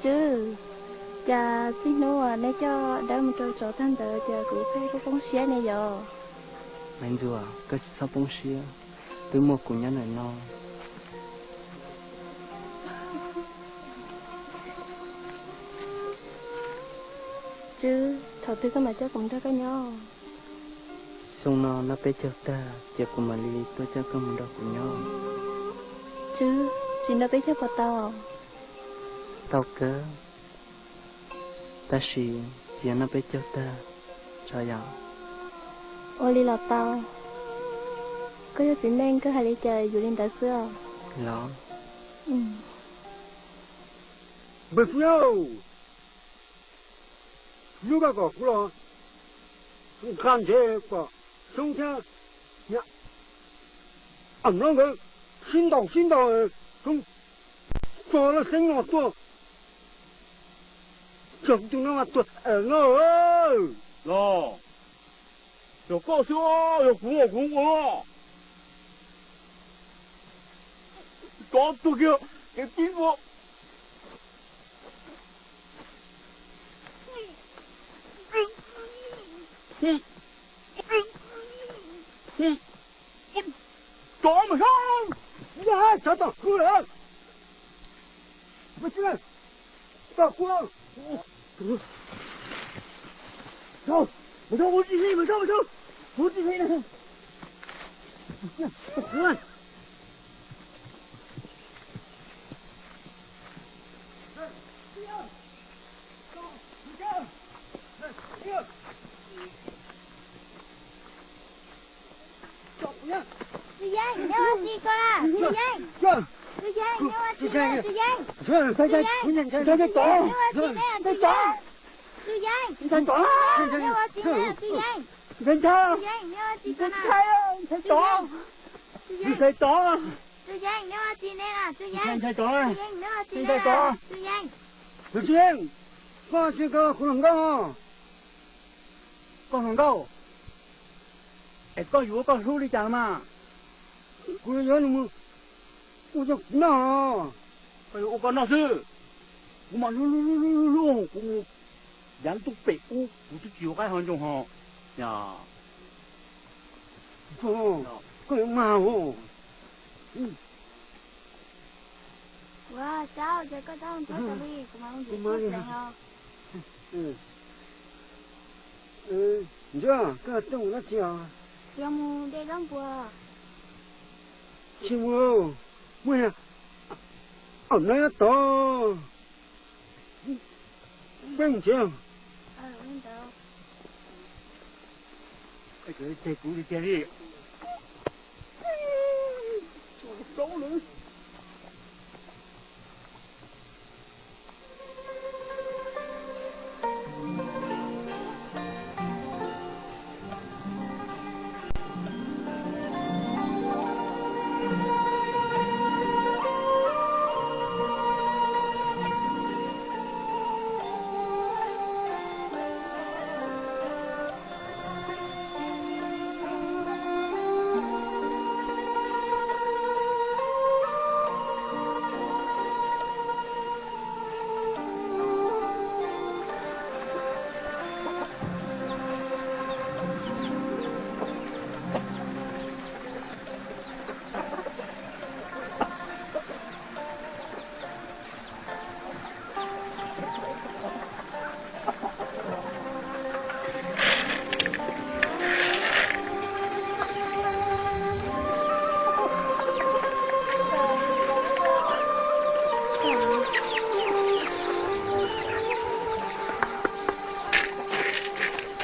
Tswb, cas txij hnub uas neb coj dawb mus rau tsov tag ntawd ces kuv pheej poob siab ne yom? Maiv Ntxuam, koj tsis txhob poob siab, twb muaj kuv nyob ntawm no. Tswb, thaum twg koj mam coj kuv nrog koj nyob? Xyoo no noj peb caug tag ces kuv mam li tuaj coj koj mus nrog kuv nyob. Tswb, tsis noj peb caug puas tau? Tau kawg, tab sis tsis yog noj peb caug tag tso yom. Ua li los tau. Koj yog txiv neej koj hais li cas yus li ntawd xwb os. Los. Npawg Xwb, hnub koj kom kuv los nqa ntsev kom Xyoob thiab niam Am Nab nkawd sib ntaus sib ntaus, Xyoob tso laj xeeb no tuaj, tso kuv tus no mas tuag no. Los, yog koj xwb, yog kuv mas kuv ua. Tsov tuag kiag, kev tib ua. Tsov mas sab. Tsov tom kuv lawm. Tom kuv. Mas ub tsis hle, mas ub, mas ub, ub tsis hle na. Tus Yeej, neb ua tsi ko na? Tus Yeej, tus Yeej, neb ua tsi na? Tus Yeej, tus Yeej, neb ua tsi na? Tus Yeej, tus Yeej, neb ua tsi na? Tus Yeej, tus Yeej, neb ua tsi ko na? Tus Yeej, tus Yeej, tus Yeej, neb ua tsi ne na? Tus Yeej, tus Yeej, neb ua tsi ne na? Tus Yeej, tus Yeej, koj tsis koj kuv hluas nkauj, koj hluas nkauj, es koj yuav koj hlub li cas los mas? Kuv yuav nws mus ua rau kuv noj. Koj yuav ua koj noj xwb, kuv mas hlub hlub hlub hlub, kuv mus yav ntuj pem ub kuv twb tsis yuav qaib hau ntsoog ho. Koj yuav mag os. Ua, Saub, ces koj txhob ntxhab tas li, kuv mam mus ntim koj pleev os. Ntsuag, koj tuaj mus dab tsi os? Yuav mus de zaub npuas. Tsis mus, muaj, am, nab tod. Peb mus tsev. Ceg kuv li tiag li.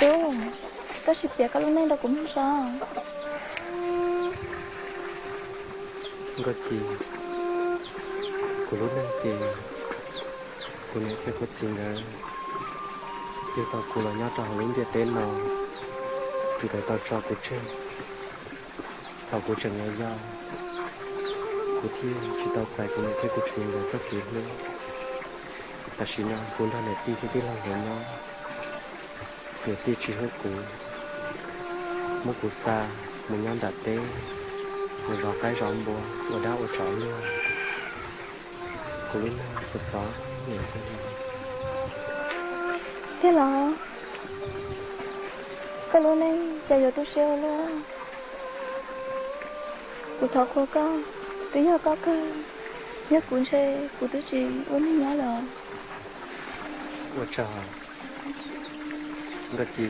Tub, koj sim piav koj lub neej rau kuv mloog saib. Nkauj Ci, kuv lub neej ces kuv niam thiab kuv txiv nkawd yug tau kuv los nyob rau hauv lub ntiaj teb no, nkawd tau tso kuv tseg thaum kuv tseem yau yau. Kuv thiaj tsis tau txais kuv niam thiab kuv txiv nkawd txoj kev hlub. Tam sim no kuv nrog niam tij thiab tij laug nkawd nyob. Niam tij tsis hlub kuv, muab kuv xa mus nyob nram teb, mus zov qaib zov npua ua dab ua tsov luag. Kuv lub neej Txov txov niam thiab li. Tiag los? Koj lub neej cas yuav tu siab ua luaj? Kuv thov qhuas koj, twb yog koj kawg, yog kuv ntshe kuv twb tsis ua neeg nyob lawm. Ua tsaug. Nkauj Ci,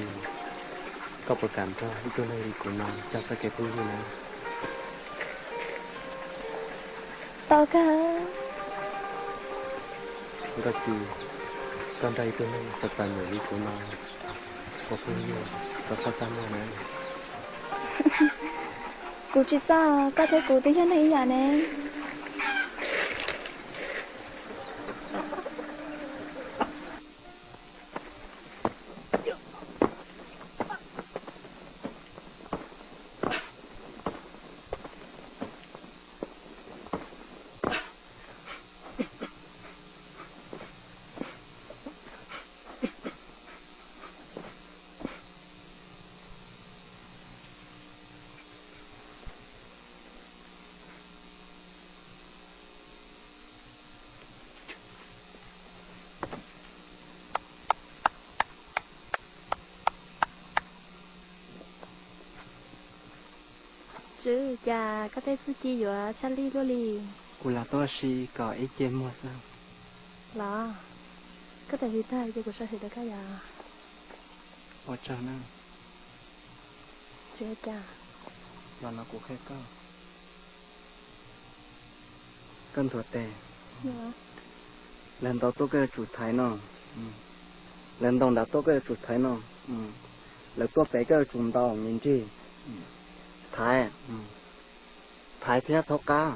koj puas kam nrog ib tug neeg li kuv no cog txoj kev phooj ywg na? Tau kawg. Nkauj Ci, koj nrog ib tug neeg txom txom nyem li kuv no ua phooj ywg, koj txhob txaj muag na. Kuv tsis txaj, koj thiab kuv twb yog neeg ib yam ne. Tswv, cas koj tej txuj ci yuav tshaj lij luaj li? Kuv lam tuaj ua si kom ib ce muag xwb. Los, koj tawm hws tag ces kuv sawv hws rau koj yom. Ua tsaug na. Tsis ua cas. Los no kuv qhia koj. Koj nthuav tes. Lawv ntaus tuaj koj yuav tsum thaiv no. Lawv ntaus nrad tuaj koj yuav tsum thaiv no. Lawv tuaj pem koj yuav tsum ntaus me ntsis. Thaiv. Thaiv thiab thaub qab.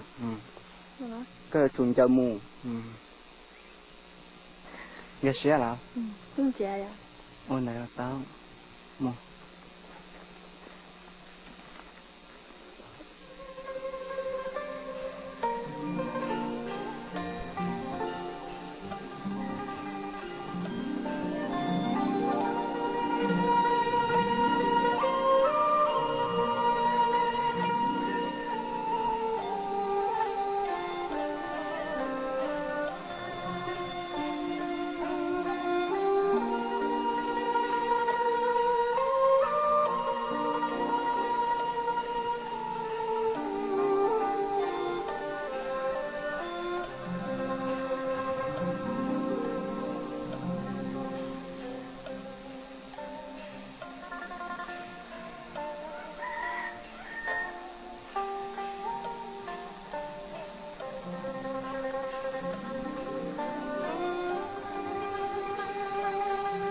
Koj yuav tsum ncaws mus. Nkag siab los? Ua ntawd tau. Mus.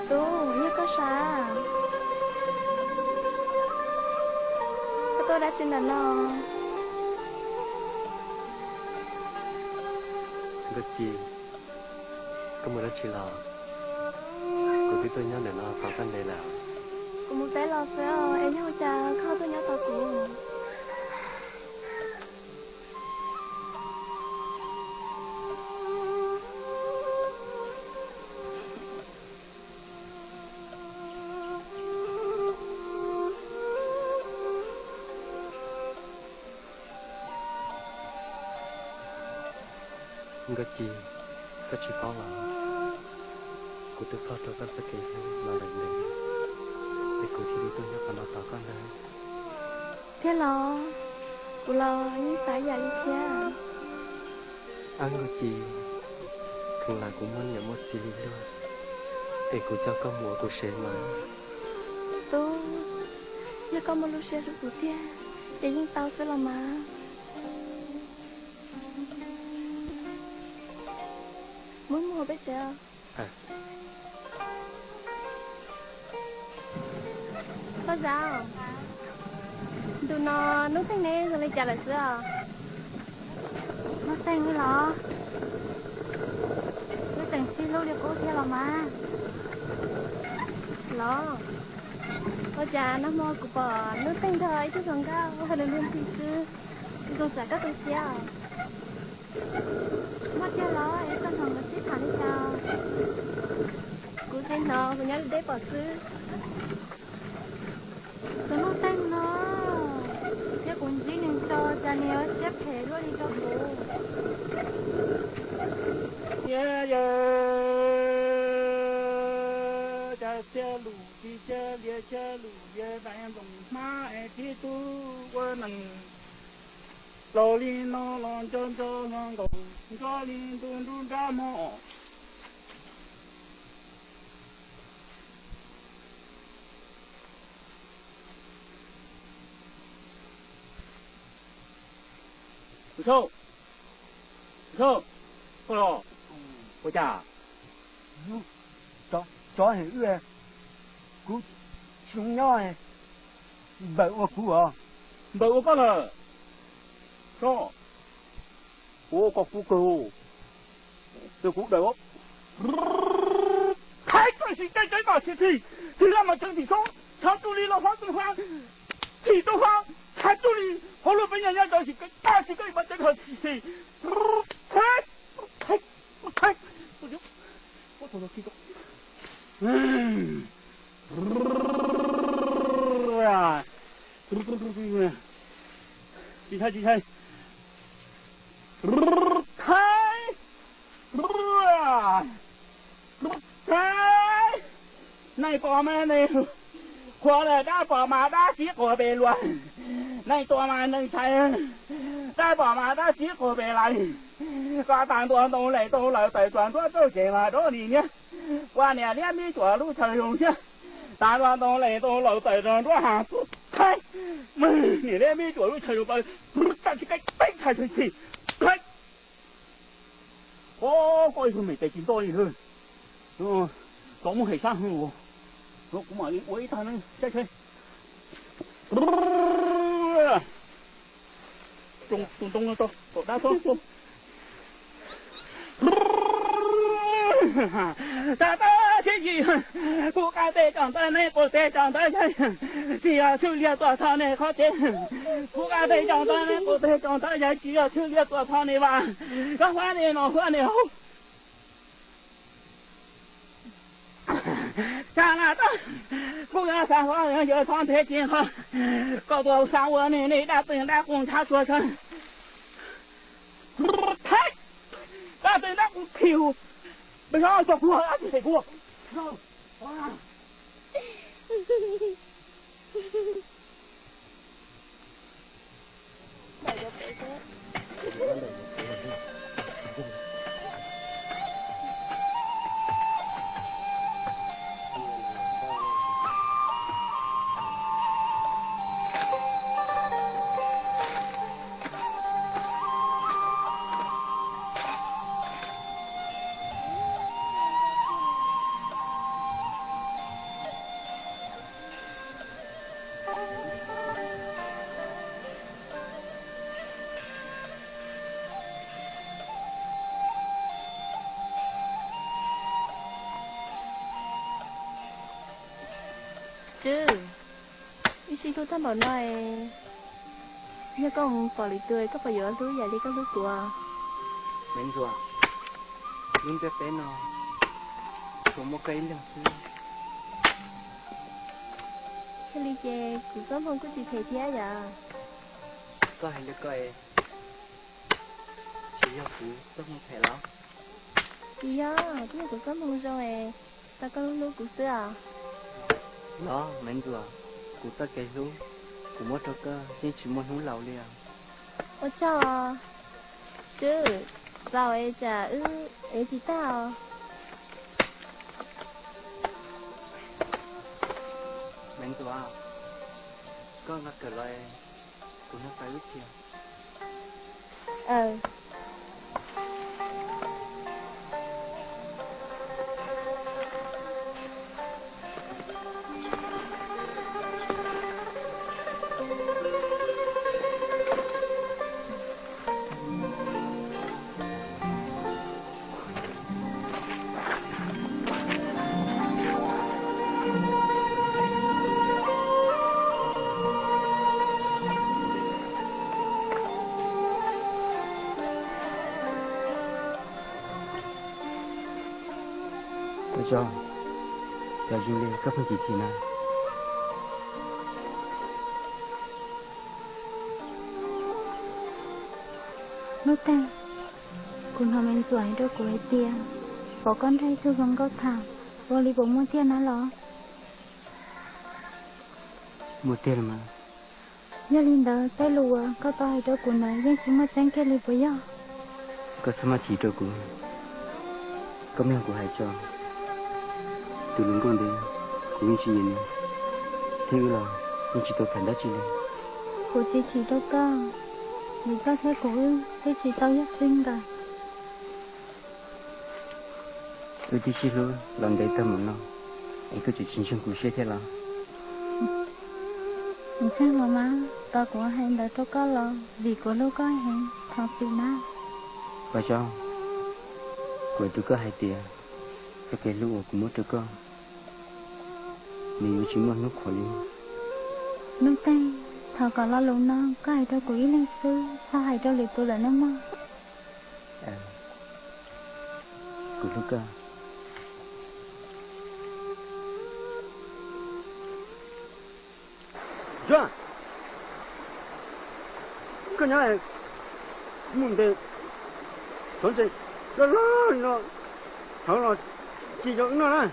Tub, yog koj sav, koj tuaj dab tsi ntawm no? Nkauj Ci, koj mus dab tsi los? Kuv twb tuaj nyob ntawm no tos koj ntev lawm. Kuv mus teb los xwb es yog ua cas koj tuaj nyob tos kuv? Nkauj Ci, koj tsis paub los, kuv twb ploj rau koj txoj kev hlub los lawm ntev, es kuv thiaj li tuaj nyob qhov no tos koj ntag. Thiab los, kuv los yeej xav ib yam li thiab. Ab Nkauj Ci, kheev lam kuv muaj niam muaj txiv li luag, es kuv coj koj mus ua kuv sev mas. Tub, yog koj muaj lub siab hlub kuv tiag, ces yeej tau xwb los mas. Muab mus peb tsev. Poj Zam, ntu no Nuj Teej neb zoo li cas lawm xwb os? Nuj Teej los? Wb tseem sib hlub li qub thiab los mas. Los, ua cas nag hmo kuv pom Nuj Teej nrog ib tug hluas nkauj ua hauj lwm ntxhi xwb, zoo tsam koj tu siab os. Muaj tiag los es koj hnov nkawd sib tham li cas? Kuv tsis hnov, kuv nyob deb deb pom xwb. Tus Nuj Teej no, yog kuv ntsib nws tso cas nws yuav siab phem luaj li rau kuv. Yawg, cas txhiaj lus tsis txhiaj lias, txhiaj lus lias ntais nploos hmab es tib tug ua neeg laus li no los nco nco hluas nkaus nco li ntu nruab nrab mog. Tus Sau, tus Sau, koj los? Ua cas? Tsov, tsov heev wb, kuv tsis nyob, npawg ua kuv os. Npawg ua koj lawm? Sau, kuv ua koj kuv kawg, tus kuv daws. Thaib txoj sim caij caij mas tsis txhim, txhim laj mas tseev txhim sob, tshav tsuj li los hlob txooj hla, txhim txooj hla, tshav tsuj li hauv lub peb nyaj nyob cov sim caij tsis caij mas tseev txhim. Tsis ntshai, tsis ntshai. Thaib, thaib, neeg pom mas neeg qhuav lawm, dab pom mas dab sib quas pes luas, neeg tuaj mas neeg ntshai, dab pom mas dab sib quas pes lais. Koj tag ntua ntoo les ntoo lawm tawm tsuas nruab rauj ces mas rov nim niab, ua niam liab mib cuam lub chaw zoo siab. Tag ntua ntoo les ntoo lawm tawm rau nruab hav tub thaib, niam liab mib cuam lub chaw zoo plaws, tsis kaij peb tshais tshais tshis. Koj ib tug me tes tsis ntoj li, txov muab hem sab hwv, kuv mam li ua ib tag neeb saib saib. Tus ntoo no tau tom dab txob. Tag tag sib yim, kuv qab teb tsaus ntawv neb quv teb tsaus ntawv yav, tsis yog tshwj liag tuaj txog neb qhov tsev. Kuv qab teb tsaus ntawv neb quv teb tsaus ntawv yav, tsis yog tshwj liag tuaj txog neb vaj, koj huab neb no huab neb haus. Xav na tab, kuv yuav xav hov yuav txhob ntev tsis nqho, koj tuaj xav ua neb neb dab tsi dab qus ntshav tsuag tshaj. Dab tsi dab qus khiu, peb xyov txog kuv dab tsi them kuv. Tswb, wb sib hlub tag npaum no es, yog koj mus pom lwm tus koj puas yuav hlub ib yam li koj hlub kuv? Me ntsuag, lub ntiaj teb no tsuas muaj koj ib leeg xwb. Yog li ces kuv txoj hmoo kuj tsis phem thiab yom. Koj hais li ko es tsis yog kuv txoj hmoo phem los? Tsis yog, twb yog kuv txoj hmoo zoo es tau koj hlub hlub kuv xwb os. Los me ntsuag, kuv txoj kev hlub kuv muab rau koj yeej tsis muaj hnub laus li os. Ua tsaug os. Tswb, txaus es tsam wb ev tsis tag os. Me ntsuag, koj nqa kawm los, kuv nug pais wb thiab. Ua tsaug, cas zoo li koj pheej chim chim na. Hnub tag, kuv hnov me ntxuam hais rau kuv hais tias Pom koj nrog ib tug hluas nkauj tham, ua li puas muaj tiag na los? Muaj tiag los mas. Yog li ntawd tej lus uas koj tau hais rau kuv ntawd yeej tsis muaj tseeb kiag li puas yog? Koj txhob maj chim rau kuv, koj mloog kuv hais tso. Tus hluas nkauj ntawd kuv yeej tsis nyiam nws, thiab wb los yeej tsis tau tham dab tsi li. Kuv tsis chim rau koj, vim koj thiab kuv wb twb tsis tau yog xwb nkaus. Wb twb sib hlub los ntev tag mus no, es koj tseem tsis ntseeg kuv siab thiab los? Ntseeg los mas, tos kuv hais ntawd rau koj los vim kuv hlub koj heev, thov txim na. Paj Zaub, kuv rau koj hais tias, txoj kev hlub uas kuv muab rau koj, nws yuav tsis muaj hnub khuav li. Nuj Teeg, thov kom lo lus no koj hais rau kuv ib leeg xwb, txhob hais rau lwm tus lawm nawb mog. Kuv hlub koj. Koj nyob mus ntes, txhob ntse, loj loj no, txhob los tsis zoo no na.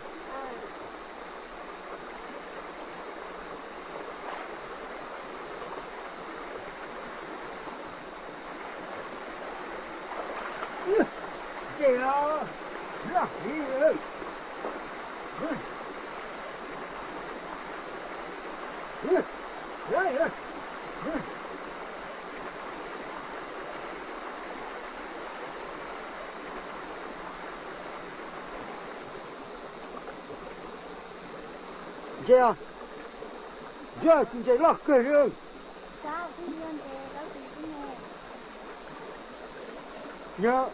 Ntse os, yog tus ntses loj kawg li. Yog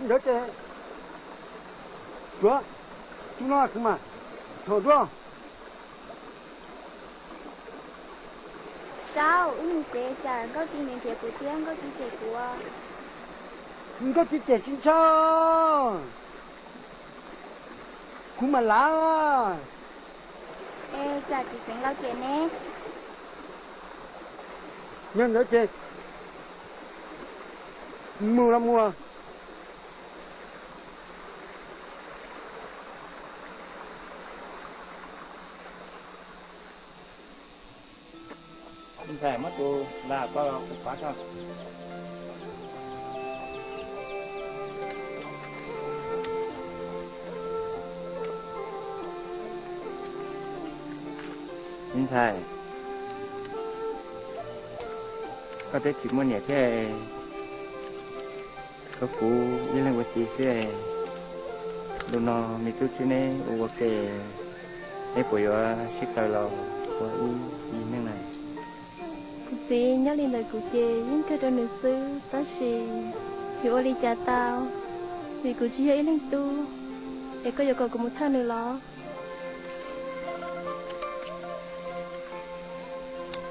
ntawd ces tsuav tus no kuv mam thaum dua. Saub, wb mus tsev, tsam Nkauj Txiv nrhiav kuv thiab Nkauj Txiv cem kuv. Nkauj Txiv cem tsis ntshaw, kuv mam lav. Es tsam tsis tseev los cem ne. Yog ntawd ces mus los mus. Ntxhais, muab tus lam ko kuv pov tso. Me ntxhais, koj twb tsis muaj niam thiab, koj kuv ib leeg ua txiv xwb, lub no me tub tswb neb ua ua ke, neb puas yuav sib tau los ua ib yig neej na? Kuv txiv, nyob li ntawd kuv ces yeej kawg rau nws xwb, tab sis yuav ua li cas tau, vim kuv tsis yog ib leeg tub, es koj yuav kom kuv mus thawj nws los?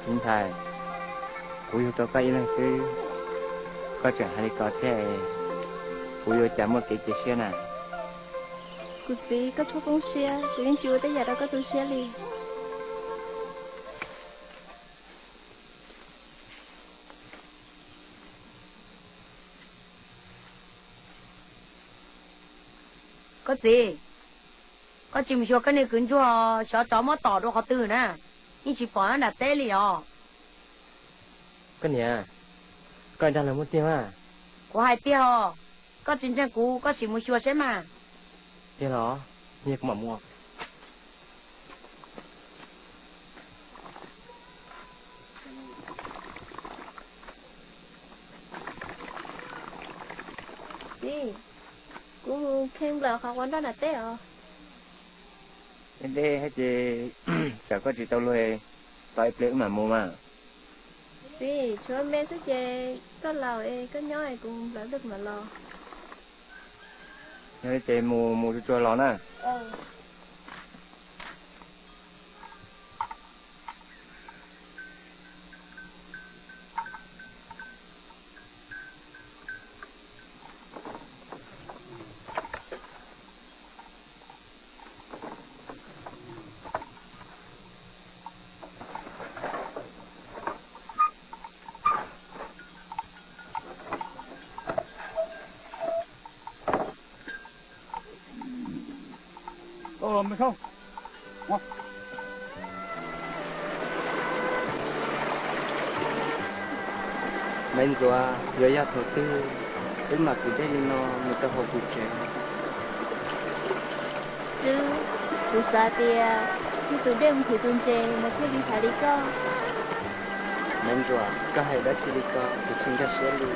Me ntxhais, kuv yug tau koj ib leeg xwb, koj tseem hais li ko thiab, kuv yuav cas muaj kev cia siab na? Kuv txiv, koj txhob poob siab, kuv yeej tsis ua tej yam rau koj tu siab li. Koj txiv, koj tsis mus xyuas koj niag kwv ntsuag xyov tsov muab tom dua qhov twg na, yeej tsis pom nram teb li os. Koj niam, koj dag luag muaj tiag mas. Kuv hais tiag os, koj tsis ntseeg kuv koj sim mus xyuas saib mas. Tiag los? Niag kuv mam mus. Txiv, kuv mus khee nplawm qhov quav nroj nram teb os. Eb, deb thiab ces tsam koj tsis tau luag, tos ib pliag wb mam mus mas. Txiv, tshuav me xwb ces koj laus es koj nyob es kuv nplawm ib pliag kuv mam los. Yog li ces mus mus tsuag tsuag los na. Maiv Ntxuav, yuav yog thaum twg wb mam kwv dej li no mus rau hauv kuv tsev? Tswb, kuv xav tias yog tus dej mus thwv tus ntses mas thiaj li hais li koj. Maiv Ntxuav, koj hais dab tsi li ko kuv tsis nkag siab li.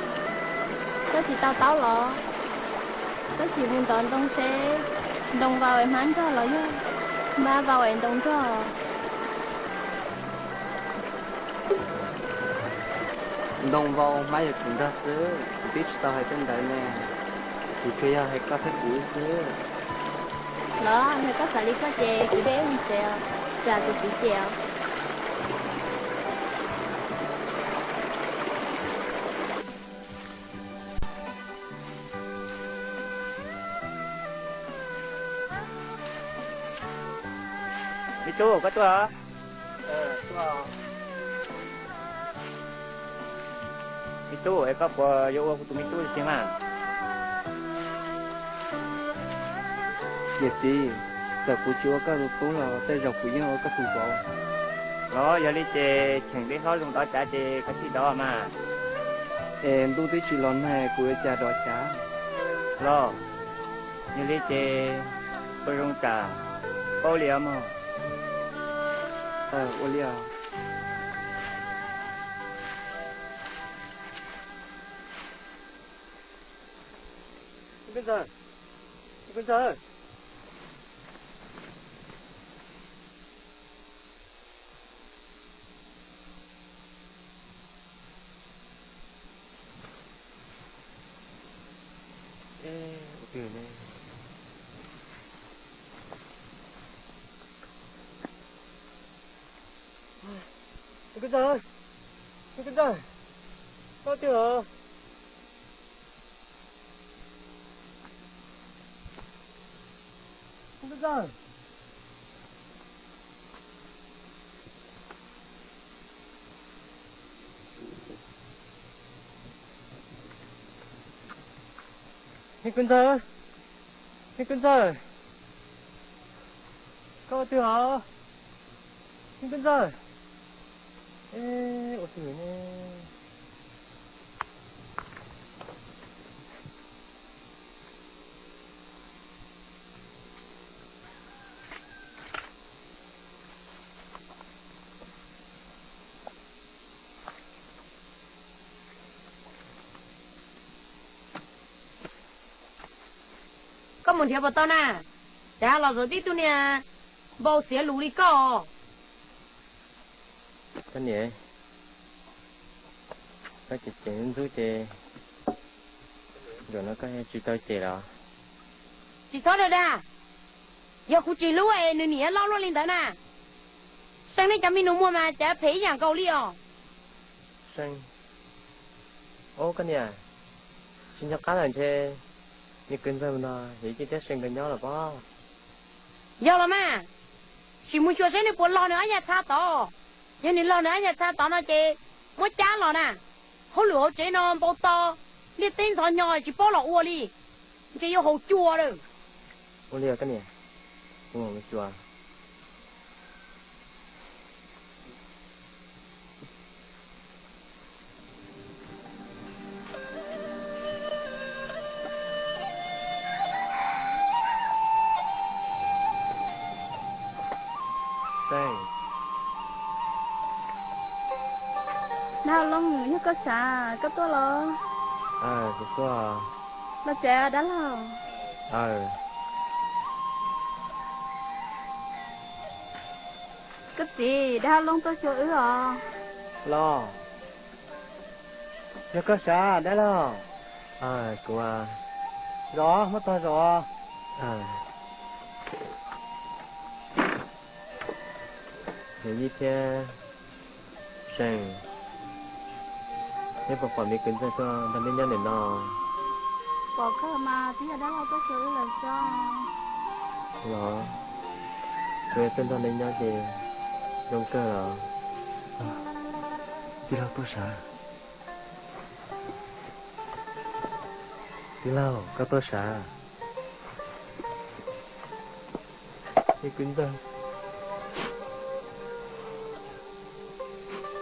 Koj tsis to taub los? Koj sim mus ntov ntoo seb ntoo vau es hmab nrog los yog hmab vau es ntoo nrog. Ntoo vau hmab yuav tsum nrog xwb, kuv twb tsis tau hais tej ntawd ne. Kuv tsuas yog hais koj thiab kuv xwb. Los yog koj xav li koj ces kwv dej wb mus tsev os, tsam kuv txiv cem os. Me tub, koj tuaj. Me tub, es koj puas yuav ua kuv tus me tub tiag mas? Niam txiv, txawm kuv tsis ua koj tus tub los tej zaum kuv yeej ua koj tus vauv. Los yog li ces cheem dej hlob zoo dov cav ces koj thiaj dov mas. Es ntuj twb tsis los nag kuv yuav cas dov cav. Los yog li ces ua zoo tsam paub li os mog. Ua li os. Kwv ntxawg, kwv ntxawg. Kwv ntxawg, kwv ntxawg, koj twg os? Kwv ntxawg. Me kwv ntxawg, me kwv ntxawg, koj ua twg os? Me kwv ntxawg, ua twg ne? Koj mus nrhiav puas tau na? Cas los zaum tib tug niag npau xiav lus li koj. Koj niam, koj cem cem ntxub ces zaum no koj tsis tau cem los? Tsis txhob dag dag, yog kuv tsis hlub es nws niam loj luaj li ntawd na. See nej cov me nus muag mas cas phem ib yam nkaus li os. See, ub koj niam, tsis nco qab lawm ntshe me kwv ntxawg no yog ib ce thiab See nkawd nyob los pob. Yog los mas, sim mus xyuas seb nws puas log nws ob yam txha tod. Yog nws log nws ob yam txha tod no ces muab cab los na. Hauj lwm hauv tsev no npau taws, liaj teb ntxhov nyo tsis paub los ua li, ntshe yuav haus cua lawm. Ua li os koj niam, kuv mam mus xyuas. Dab Hauv Looj, yog koj sav, koj tuaj los? Kuv tuaj. Los tsev dab laug. Koj txiv, dab Hauv Looj tuaj xyuas wb os. Los, yog koj sav dab laug. Kuv, zov, muab tog zov. Yawm Yij thiab See, neb puas pom me kwv ntxawg tuaj nrog neb nyob ntawm no? Pom kawg mas, twb yog dab laug tuaj xyuas wb lawm xwb. Los, kuv tuaj nrog neb nyob ces zoo kawg los. Tij laug tuaj sav. Tij laug, koj tuaj sav? Kwv ntxawg,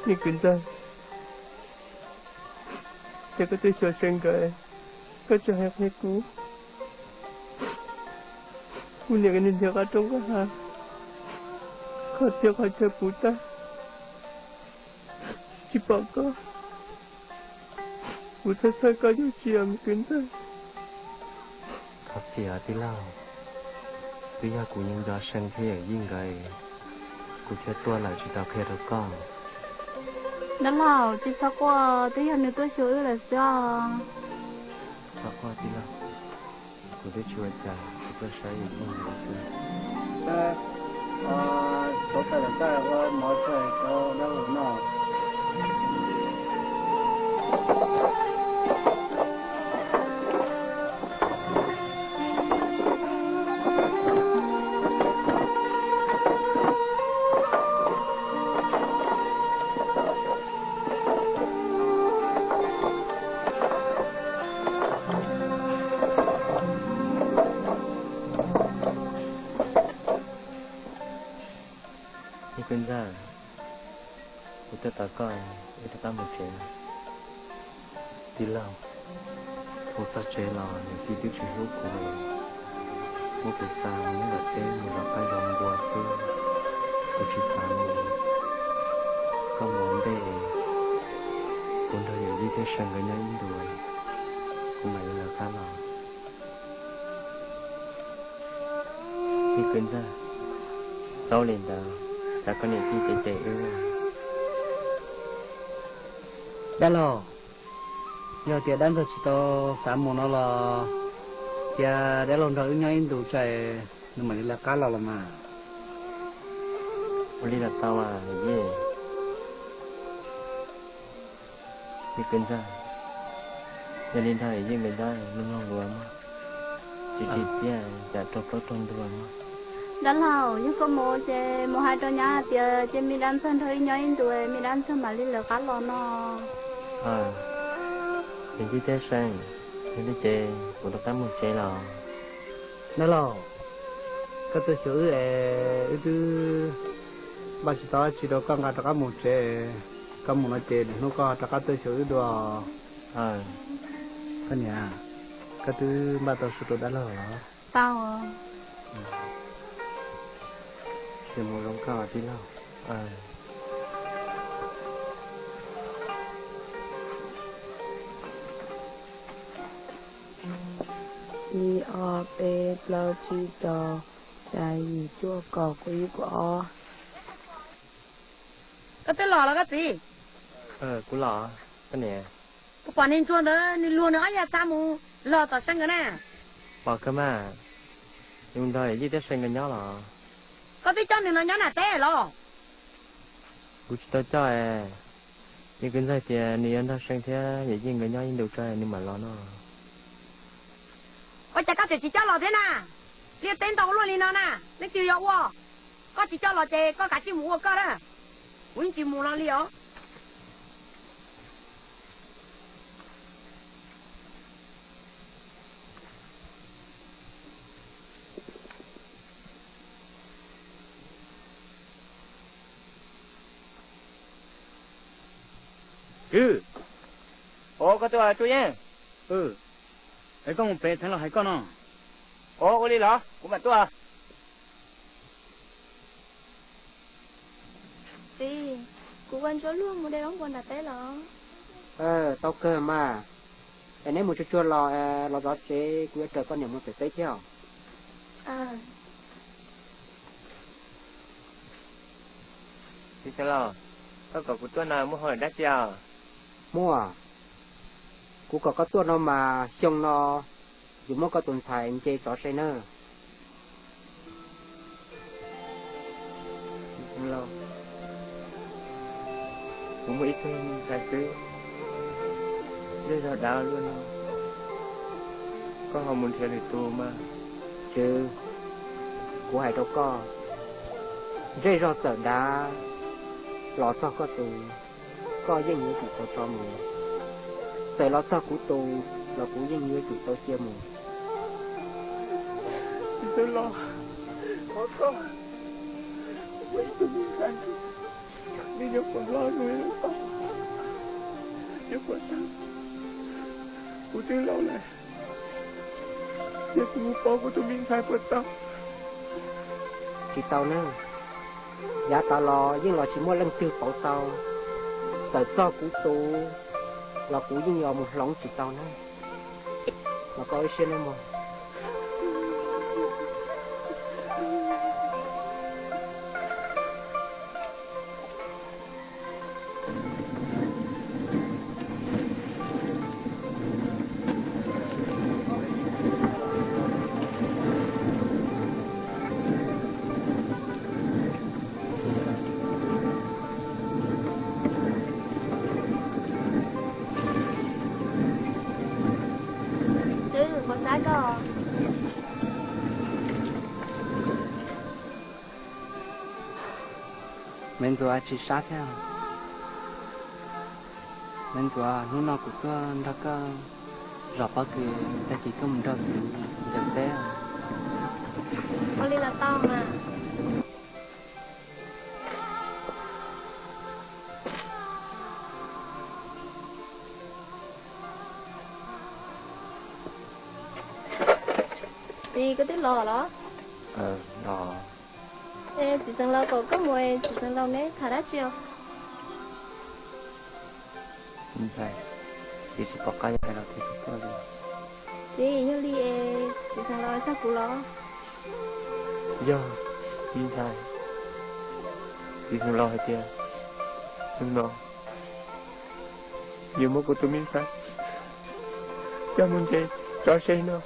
me kwv ntxawg, ces koj twb xyuas se nkawd, koj tsis hais qhia kuv. Kuv niam nws nrhiav qab roob qab hav, qhov txhia qhov chaw puv tag, tsis pom koj. Kuv txhawj txhawj koj yuav tsis yog me kwv ntxawg. Thov txim os tij laug, twb yog kuv nco nco See thiab Yawm Yij nkawd, kuv thiaj tuaj lawm tsis tau qhia rau koj. Dab laug, tsis txhob quaj, twb yog nws tuaj xyuas wb lawm xwb os. Txhob quaj tij laug, kuv twb tsis ua cas, kuv tuaj saib Yawm Yij nkawd xwb. Me kwv ntxawg, kuv tuaj tos koj, wb rov qab mus tsev. Tij laug, mus txog tsev los niam tij twb tsis hlub kuv li. Muab kuv xa mus nyob tom teb mus zov qaib zov npua xwb, kuv tsis xav mus li. Koj mus ua ntej, kuv nrog Yawm Yij thiab See nkawd nyob ib ntus, kuv mam li lawv qab los. Me kwv ntxawg, txhob ua li ntawd, tsam koj niam tij cem cem wb. Dab laug, yog tias dab ntxawg tsis tau xav mus no los cia dab laug nrog wb nyob ib ntus tso, nws mam li lawv qab los los mas. Ua li los tau, Yawm Yij. Me kwv ntxawg, yog li ntawd Yawm Yij nkawd nyob mloog mloog dua mog, tsis tsim txiaj tsam raug plaub raug ntug mog. Dab laug, yog koj mus ces mus hais rau nyab hais tias cia me dab ntxawg nrog wb nyob ib ntus, me dab ntxawg mam li lawv qab los no. Yawm Yij thiab See, yog li ces kuv rov qab mus tsev los. Dab laug, koj tuaj xyuas wb es wb twb npaj tsis tau dab tsi rau koj nqa rov qab mus tsev, koj mus no ces lwm hnub koj rov qab tuaj xyuas wb dua. Koj niam, koj twb npaj tau su rau dab laug los? Tau. Ces mus zoo koj tij laug. Ib, ob, peb, plaub, tsib, rau, xya, yim, cuaj, kaum, kaum ib, kaum ob. Koj twb los los koj txiv? Kuv los, koj niam. Kuv pom niag ntsuag ntawd nws luag nws ob yag txha mus los tom See nkawd na. Pom kawg mas, nws nrog Yawm Yij thiab See nkawd nyob los? Koj twb coj nws no nyob nram teb los? Kuv tsis tau coj es, yog kwv ntxawg tias nws yuav nrog See thiab Yawm Yij nkawd nyob ib ntus tso nws mam los no. Ua cas koj tseem tsis coj los thiab na? Liaj teb ntau luaj li no na, leej twg yuav ua? Koj tsis coj los ces koj kav tsij mus ua koj na, kuv yeej tsis mus los li os. Kwv, o koj tuaj Tsuj Yeej. Es koj mus pem theev los hais koj no. O ua li los kuv mam tuaj. Txiv, kuv ua ntsuag luag mus de zaub npua nram teb los? Tau kawg mas, es neb mus tsuag tsuag los, los zov tsev kuv yuav raws koj niam mus pem teb thiab. Txiv Xeev Laus, koj kom kuv tuaj no muaj hauj lwm dab tsi os? Muaj, kuv kom koj tuaj no mas xyoo no yuav muab koj tus ntxhais nce tsov se nawb. Txiv Xeev Laus, kuv muaj ib tug ntxhais xwb, zej zog dav luaj no, koj ho mus nrhiav lwm tus mas. Tswv, kuv hais rau koj, zej zog txawm dav los txog koj tus, koj yeej yuav tsum tau tso mus. Txawm los txog kuv tus los kuv yeej yuav tsum tau cia mus. Txiv Xeev Laus, Pov tau, kuv ib tug me ntxhais, nws nyuam qhuav hlob zoo li lub taub, nyuam qhuav tag. Kuv twb laus lawm, ces kuv mus pov kuv tus me ntxhais puas tau? Tsis tau nawb. Yav tas los yeej los tsis muaj leej twg pauv tau, txawm txog kuv tus los kuv yeej yuav mus hloov tsis tau nawb. Los koj ib siab nawb mog. Twb, puas sab koj? Me ntxuav, tsis sab thiab. Me ntxuav, hnub no kuv tuaj nrog koj zov pob kws, tag kis koj mus nrog kuv ncaws teb. Ua li los tau mas. Txiv, koj twb los los? Es txiv xeev laus kom koj mus es txiv xeev laus neb tham dab tsi os? Ntxhais, txiv tsis pom qab yuav hais los thiab tsis tuaj li. Txiv, yog li es txiv xeev laus txog kuv los? Yog, me ntxhais, txiv xeev laus hais tias hnub no yuav muab kuv tus me ntxhais coj mus nce tso se no.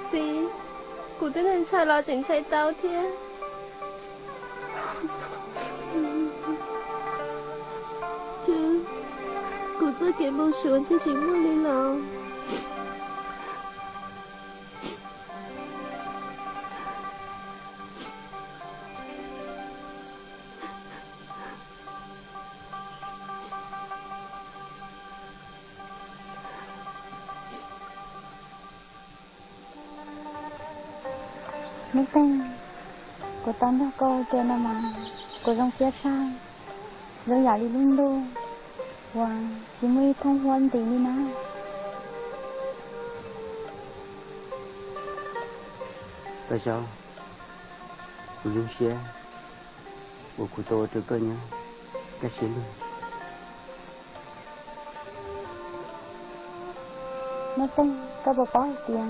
Txiv, kuv twb ntshai los tseem ntshai tau thiab. Kuv txoj kev npau suav ntshe tsis muaj li los. Nub Teej, kuv tau nrog koj ua ke no mas kuv zoo siab tshaj, zoo yam li lub ntuj uas tsis muaj ib thooj huab ntis li na. Paj Zaub, kuv zoo siab uas kuv tau ua rau koj nyob kaj siab lug. Nub Teej, koj puas paub hais tias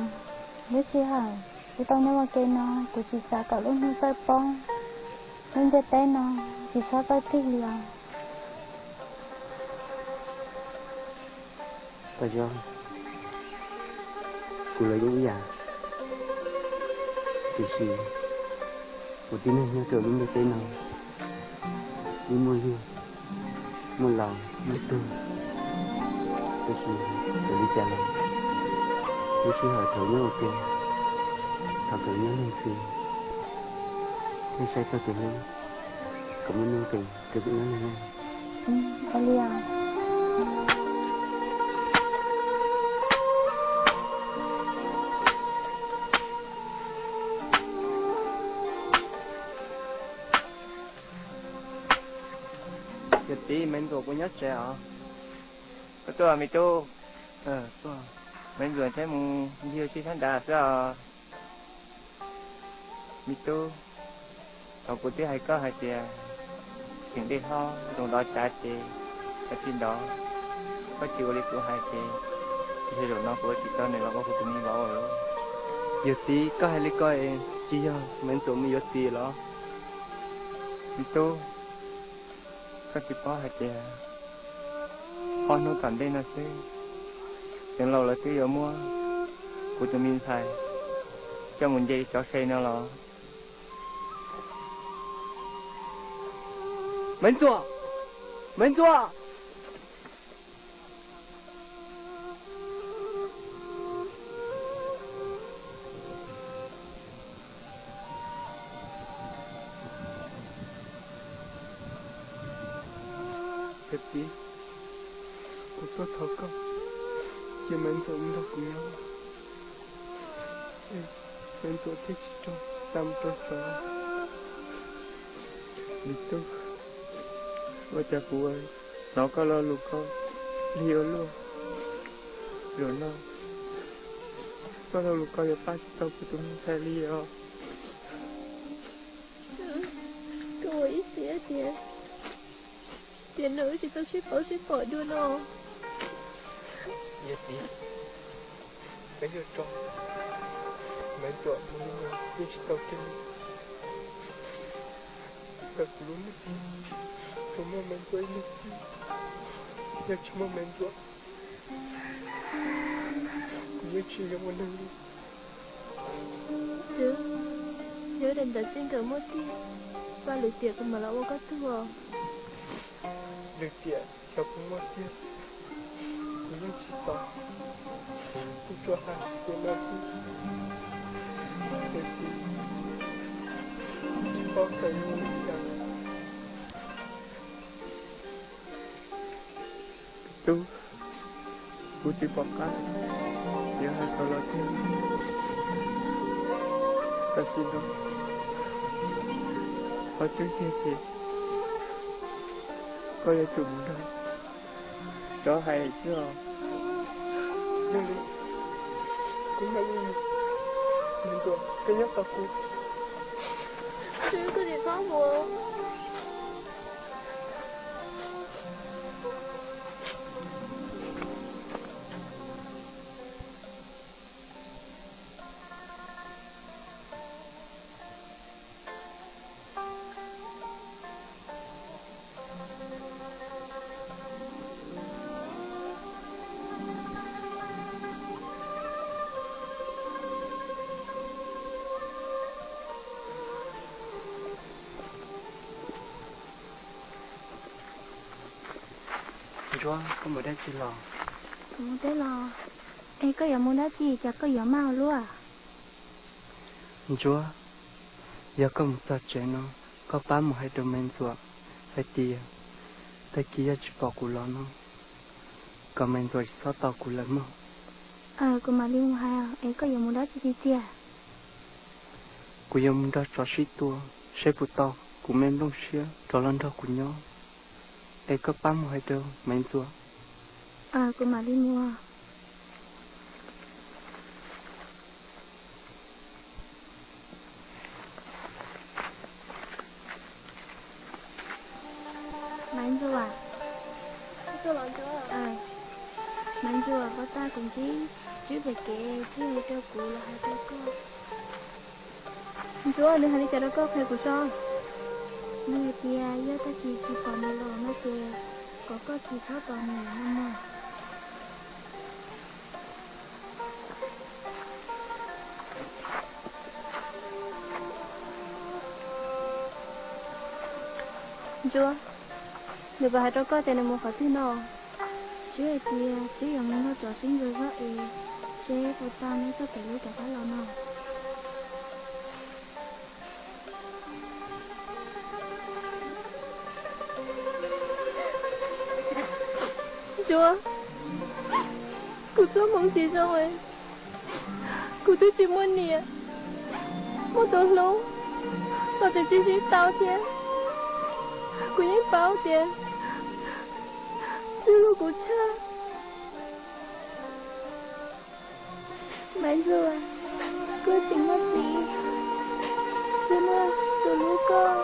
lub sij hawm kuv tau nyob ua ke no kuv tsis xav kom lub hnub txawj pob, lub ntiaj teb no tsis txhob txawj tig li os. Paj Zaub, kuv los yeej ib yam, tiam sis kuv tib neeg nyob rau lub ntiaj teb no, yeej muaj yug, muaj laus, muaj tuag, tab sis txawm li cas los lub sij hawm thaum nyob ua ke, thaum kawm nyob leej twg, nej saib txog tus hlub kom muaj nuj nqis rau kuv nyob neeg. Yog txiv, Maiv Ntxuam puas nyob tsev os? Koj tuaj, me tub. Maiv Ntxuam thiab mus ncig ua si sab nrad xwb os. Me tub, thaum kuv twb hais koj hais tias tseem dej hlob zoo nrov tsav ces koj tsis nrov, koj tsis ua li kuv hais ces ntshe zaum no kuv ua tsis tau nws los ua kuv tus me vauv lawm. Yog txiv, koj hais li ko es tsis yog Maiv Ntxuam mus yuav txiv los? Me tub, koj tsis paub hais tias ob hnub tom ntej no xwb, Xeev Laus lawv twb yuav muab kuv tus me ntxhais coj mus nce cov se no los? Maiv Ntxuam! Maiv Ntxuam! Yawm txiv, kuv tuaj thov koj cia Maiv Ntxuam mus nrog kuv nyob, Maiv Ntxuam thiaj tsis raug tau mus rau tsov. Me tub, ua cas kuv hnov koj lo lus koj lig ua luaj. Zaum no koj lo lus koj yuav pab tsis tau kuv tus me ntxhais li os. Koj ua ib siab tias, tias nws wb tsis tau sib paub sib pom dua no. Yawm txiv, peb yuav tso Maiv Ntxuam mus li no yeej tsis tau kiag li. Txawm kuv lub neej tsuas muaj Maiv Ntxuam ib leeg xwb, yog tsis muaj Maiv Ntxuam, kuv yeej tsis zoo ua neeg li. Yog daim ntawv txij nkawm muaj tiag, Vaj Lwm Tiam kuv mam los ua koj tug os. Lwm Tiam, xyov puas muaj tiag, kuv yeej tsis tau, kuv tsuas hais tias no xwb. Yawm txiv, tsis paub xyov yuav ua li cas. Tub, kuv tsis pom qab yuav hais tau los tiag. Tam sim no qhov tseeb tiag ces koj yuav tsum mus nrog tsov hais xwb os. Yog li, kuv mam li mus. Maiv Ntxuam, koj nyob tos kuv. Koj tsis txhob mus. Ntsuab, koj mus dab tsi los? Kuv mus teb los. Es koj yuav mus dab tsi, cas koj yuav maj ua luaj? Ntsuab, yog koj mus txog tsev no, koj pab mus hais rau Maiv Ntxuam hais tias tag kis yog tsis pom kuv los no, kom Maiv Ntxuam tsis txhob tos kuv lawm mog. Aws, kuv mam li mus hais. Es koj yuav mus dab tsi tiag tiag? Kuv yuav mus nrog tsov sib tua, seb puas tau kuv me nplooj siab rov los nrog kuv nyob. Es koj pab mus hais rau Maiv Ntxuam. Aws, kuv mam li mus. Maiv Ntxuam. Maiv Ntxuam, puas tau kuv ntsib Tswb pem kev, Tswb hais rau kuv los hais rau koj. Ntsuab, nws hais li cas rau koj, qhia kuv saib. Nws hais tias yog tag kis tsis pom nws los no ces kom koj tsis txhob tos nws no mog. Ntsuab, nws puas hais rau koj tias nws mus qhov twg no? Tswb hais tias Tswb yuav mus nrog tsov sib ntsug zog es seb puas tau nws txoj kev lub rov qab los no. Ntsuab, kuv txoj hmoov tsis zoo, kuv twb tsis muaj niam, muaj tus hlub los tseem tsis sib tau thiab. Kuv yeej paub tias Tswb hlub kuv tshaj. Maiv Ntxuam, kuv tsis muaj txiv, tsuas muaj tus hlub koj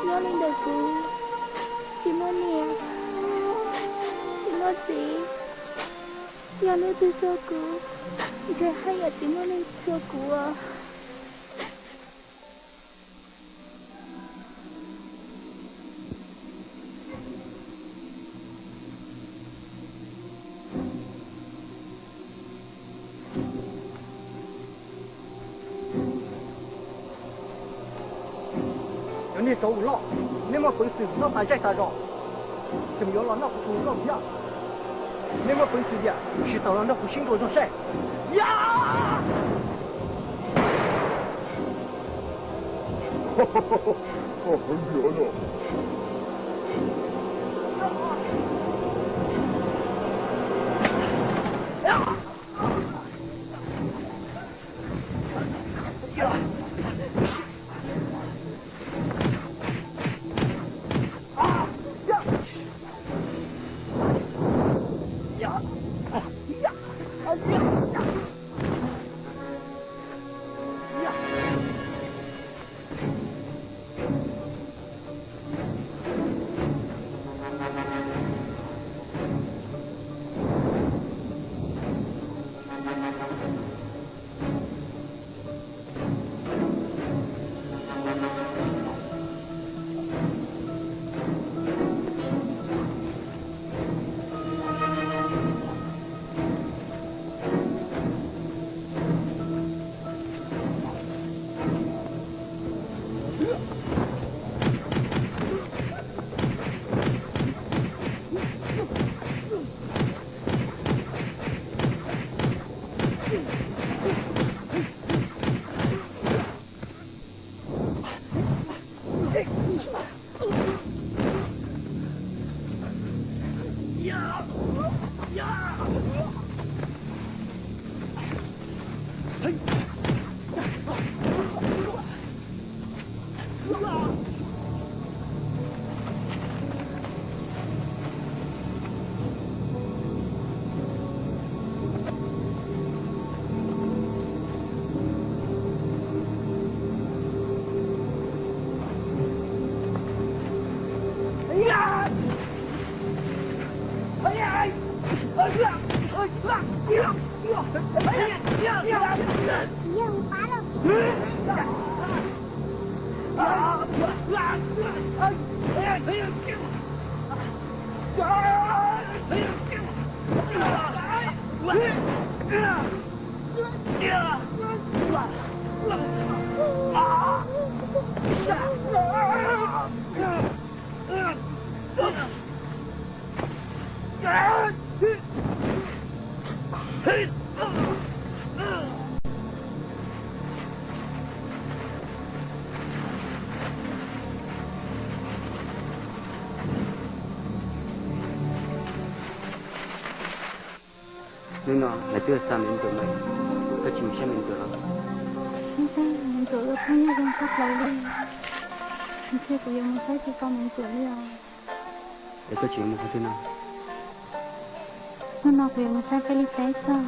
nyob li ntawm kuv, tsis muaj niam, tsis muaj txiv. Yog hnub twg txog kuv, ntshe haj yam tsis muaj neeg txhua kuv os. Cov niag tsov ua loj, nej muaj peev xwm noj tas zej tas zos, tseem yuav los noj kuv tus hluas nkauj thiab. Nej muaj peev xwm tiag, tsis tau los nrog kuv sib ntaus zog seb. Ya! Hnub no lawv twb xa me ntxuam lawm, koj tsis mus saib me ntxuam los? Ntxuam ua phooj ywg zoo tshaj plaws li, ntshe kuv yuav mus saib tsis tau me ntxuam li os. Es koj tsis mus qhov twg no? Hnub no kuv yuav mus saib peb li teb xwb.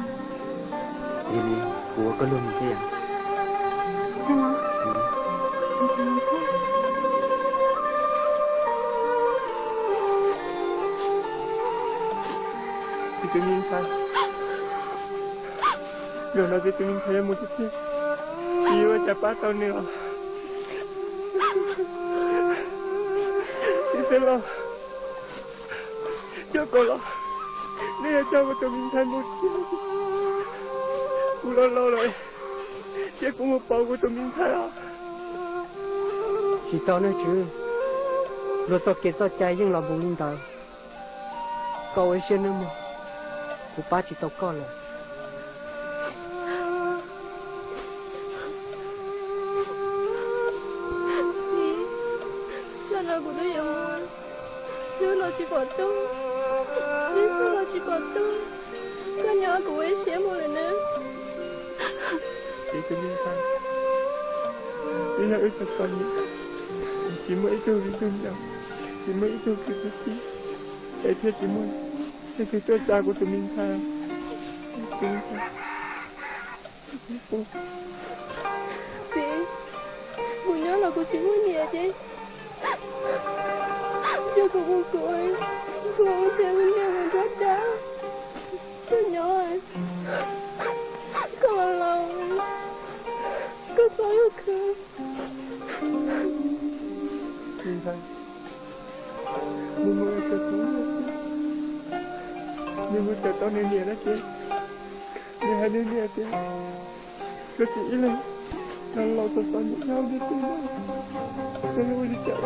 Yog li kuv ua koj luag mus thiab yom? Txhob ntshai. Tus me ntxhais, zaum no tus me ntxhais yuav mus tiag tiag, tsis yuav ua cas pab tau nws os. Txiv xeev laus, coj kuv los, nej yuav coj kuv tus me ntxhais mus thiab. Kuv laus laus lawm, cia kuv mus pauv kuv tus me ntxhais os. Tsis tau nawj tswv, luag txoj kev txoj cai yeej los npuv li ntawd. Koj ua ib siab nawb mog, kuv pab tsis tau koj lawm. Txij no kuv twb yuav mus, txij no tsis pom tuaj, txij no tsis pom tuaj, koj nyob kuv ua ib siab mus lawm nawb. Txiv, tus me ntxhais, twb yog wb txom txom nyem, tsis muaj ib tug viv ncaus, tsis muaj ib tug kwv tij, es thiaj tsis muaj leej twg tuaj tsa kuv tus me ntxhais. Txiv, kuv nyob los kuv tsis muaj niam ces, ces kuv mus kuv, kuv mus nrhiav kuv niam mus nruab dab, koj nyob, koj los laus, koj txhob yuav khwv. Nws mus raws tus niam, nws mus raws tau nws niam no ces, nws hais nws niam tias, koj txiv ib leeg los laus txom txom nyem nyob ntiaj teb no, koj yuav ua li cas?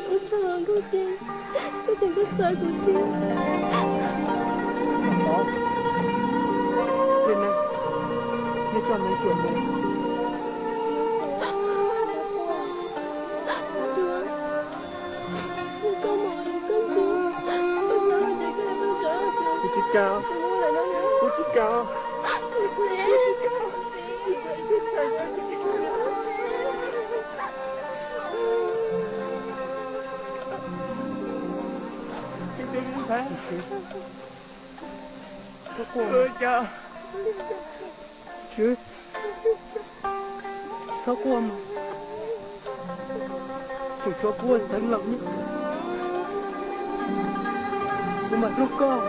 Ua tsaug los Nkauj Ceeb, koj tseem tuaj xav kuv thiab. Kuv tsis kam, kuv tsis kam. Txhob quaj mas, tseem tshuav kuv ua xeev laus nyob, kuv mam hlub koj.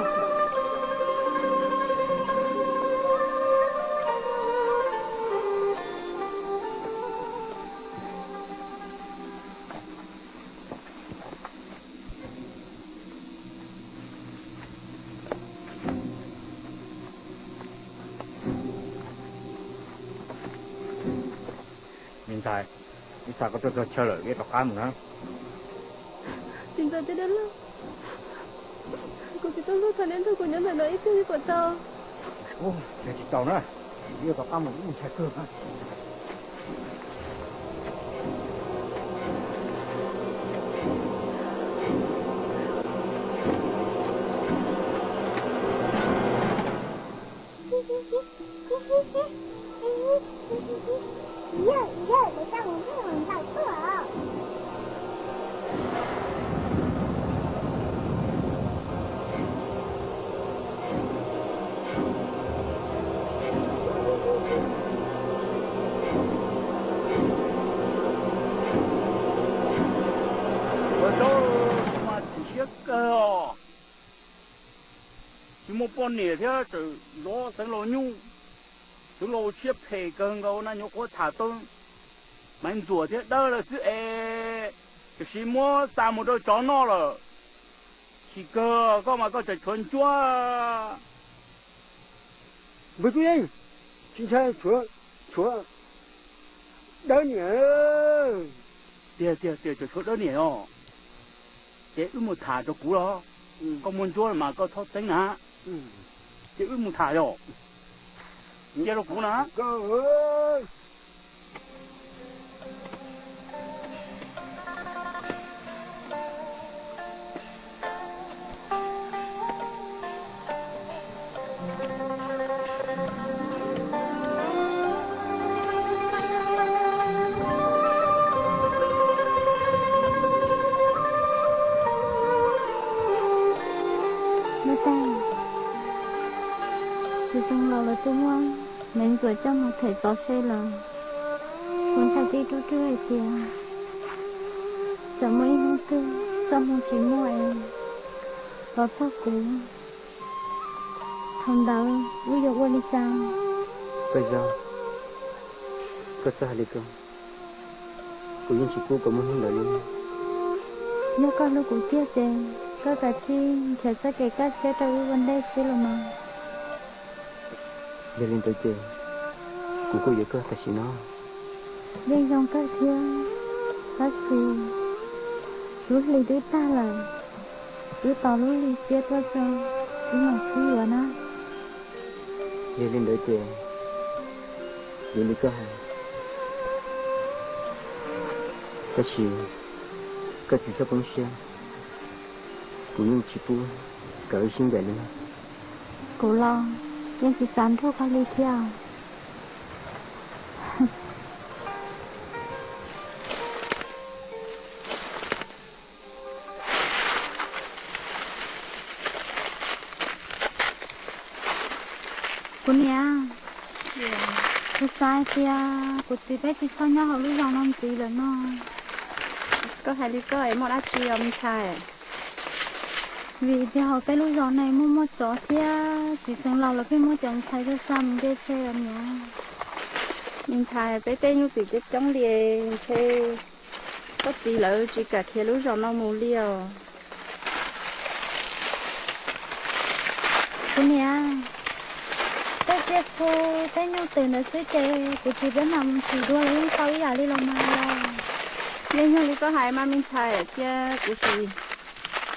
Me ntxhais, ib tsam koj tuaj txog chaw lawm, wb rov qab mus na. Txiv ntxawm thiab dab laug, kuv tsis tau luag tham, neb nrog kuv nyob ntawm no ib pliag li puas tau? Ua, tsis tau na, wb rov qab mus, wb mus ntshai kawg. Ua tsaug, mas chim siab kawg os. Tsis muaj poj niam thiab tseem zov xeev laus nyuj, xeev laus siab phem kawg nkaus na, nyuam qhuav tham tau Maiv Ntxuam thiab Dawb lawm xwb es, tiam sis muab xa mus rau tsov noj lawm. Chim kawg, koj mas koj tseem tshuav Ntsuab. Npawg Tub Yeej, tsis ntshai, tshuav, tshuav Dawb niam. Tiag tiag tiag, tseem tshuav Dawb niam os. Ces wb mus tham rau kuv los, koj muaj Ntsuab mas koj txhob txeeb na. Ces wb mus tham yom. Cia rau kuv na. Nub tas, txiv xeev laus lawv twb muab Maiv Ntxuam coj mus them tsov se lawm. Kuv ntshai tib rub rub hais tias tsam muaj ib hnub twg txoj hmoo tsis muaj es los txog kuv, thaum ntawd wb yuav ua li cas? Koj yog, koj txhob hais li ko, kuv yeej tsis pub kom muaj hnub ntawd li. Yog koj hlub kuv tiag ces koj kav tsij nrhiav txoj kev kaj siab rau wb ua ntej xwb los mas. Yog li ntawd ces kuv kuj yuav koj tam sim no. Yeej zoo kawg thiab, tab sis lub hli twb tag lawm, wb tos lub hli xiab tuaj tso wb mam sib yuav na. Yog li ntawd ces yog li koj hais, tab sis koj tsis txhob poob siab, kuv yeej tsis pub kom wb sib ncaim li. Kuv los yeej tsis xav nrug koj li thiab. Kuv niam, kuv xav tias kuv txiv peb tsis txhob nyob hauv lub zos no ntxiv lawm no. Koj hais li koj es muaj dab tsi os me ntxhais? Vim tias hauv peb lub zos no muaj muaj tsov thiab txiv xeev laus lawv pheej muab cov ntxhais xa xa mus nce tsheb os niam. Me ntxhais, peb tej nyuj twm coob coob li, ntshe koj txiv lawv tsis kam khiav lub zos no mus li os. Kuv niam, tej tsiaj txhu, tej nyuj twm ntawd xwb ces kuv txiv peb mam mus tsim dua los yeej tau ib yam li los mas los. Yeej yog li koj hais mas me ntxhais, cia kuv sim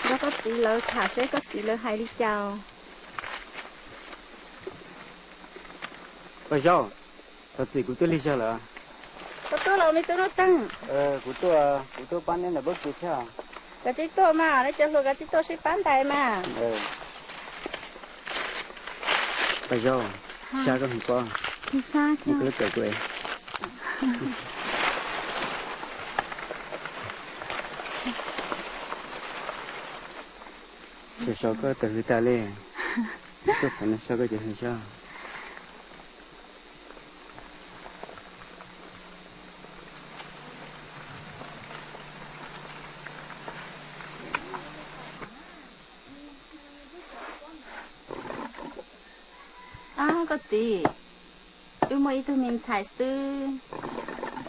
nrog koj txiv lawv tham seb koj txiv lawv hais li cas. Paj Zaub, Thov txim, kuv tuaj lig zog lawm. Koj tuaj los me tub Nuj Teeg? Kuv tuaj, kuv tuaj pab neb ntawm pob kws thiab. Koj tsis tuaj mas, neb cov hluas koj tsis tuaj sib pab ntais mas. Paj Zaub, sab koj hwv pob. Tsis sab, koj lub kawm kuv es. Saum saud koj tawm hws tas li, tuaj pem no so koj cov hws sab. Ab, koj txiv, wb muaj ib tug me ntxhais xwb,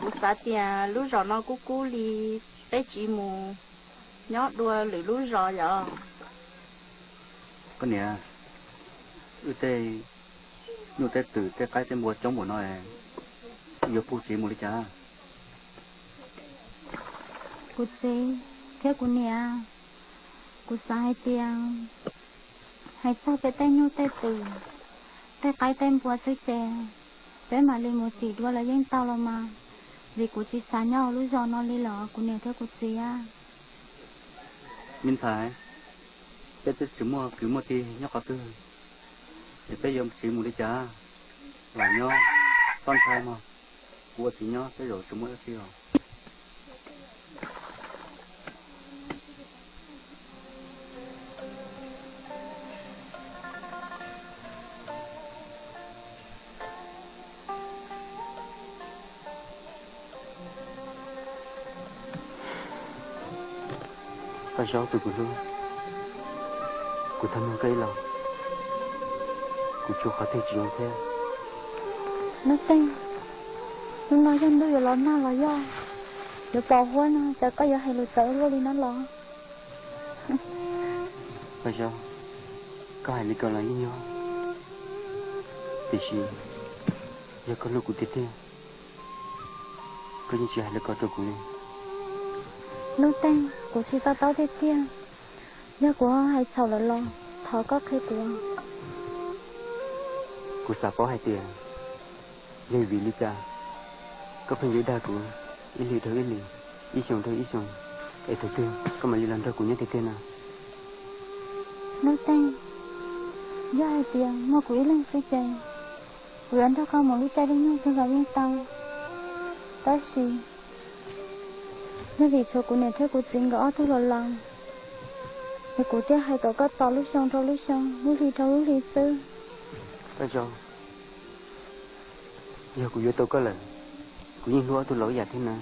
kuv xav tias lub zos no kub kub li, peb tsiv mus nyob dua lwm lub zos yom. Koj niam, wb tej nyuj tej twm tej qaib tej npua coob npaum no, wb yuav pub tsiv mus li cas? Kuv txiv thiab kuv niam, kuv xav hais tias hais txog peb tej nyuj tej twm, tej qaib tej npua xwb ces peb mam li mus tsim dua los yeej tau los mas, vim kuv tsis xav nyob hauv lub zos no li lawm kuv niam thiab kuv txiv. Me ntxhais, peb twb tsis muaj kwv muaj tij nyob qhov twg, es peb yuav tsiv mus li cas? Lam nyob txhob ntshai mog, kuv ua txiv nyob tej zaum tsis muaj dab tsi os. Paj Zaub tus kuv hlub, kuv thov nug koj ib los, kuv tshuav qhov twg tsis zoo thiab? Nuj Teeg, hnub no yog ntuj yuav los nag los yog yuav pos huab no cas koj yuav hais lus txawv luaj li no los? Paj Zaub, koj hais li ko los yeej yog, tiam sis yog koj hlub kuv tiag tiag, koj yeej tsis hais li ko rau kuv li. Nuj Teeg, kuv tsis to taub tiag tiag, yog kuv hais txhaum lawm los thov koj qhia kuv. Kuv xav paub hais tias yog vim li cas koj pheej yuav dag kuv ib hlis dhau ib hlis, ib xyoo dhau ib xyoo, es thaum twg koj mam li los nrog kuv nyob tiag tiag no? Nuj Teeg, yog hais tias muaj kuv ib leeg xwb ces kuv yuav nrog koj mus lub caij lub nyoog twg los yeej tau. Tab sis yog vim tshuav kuv niam thiab kuv txiv nkawd ob tug los laus, es kuv thiaj hais kom koj tos lub xyoo dhau lub xyoo, lub hli dhau lub hli xwb. Koj Zaub, yog kuv yuav tau koj lawm, kuv yeej hlub ob tug laus ib yam thiab na.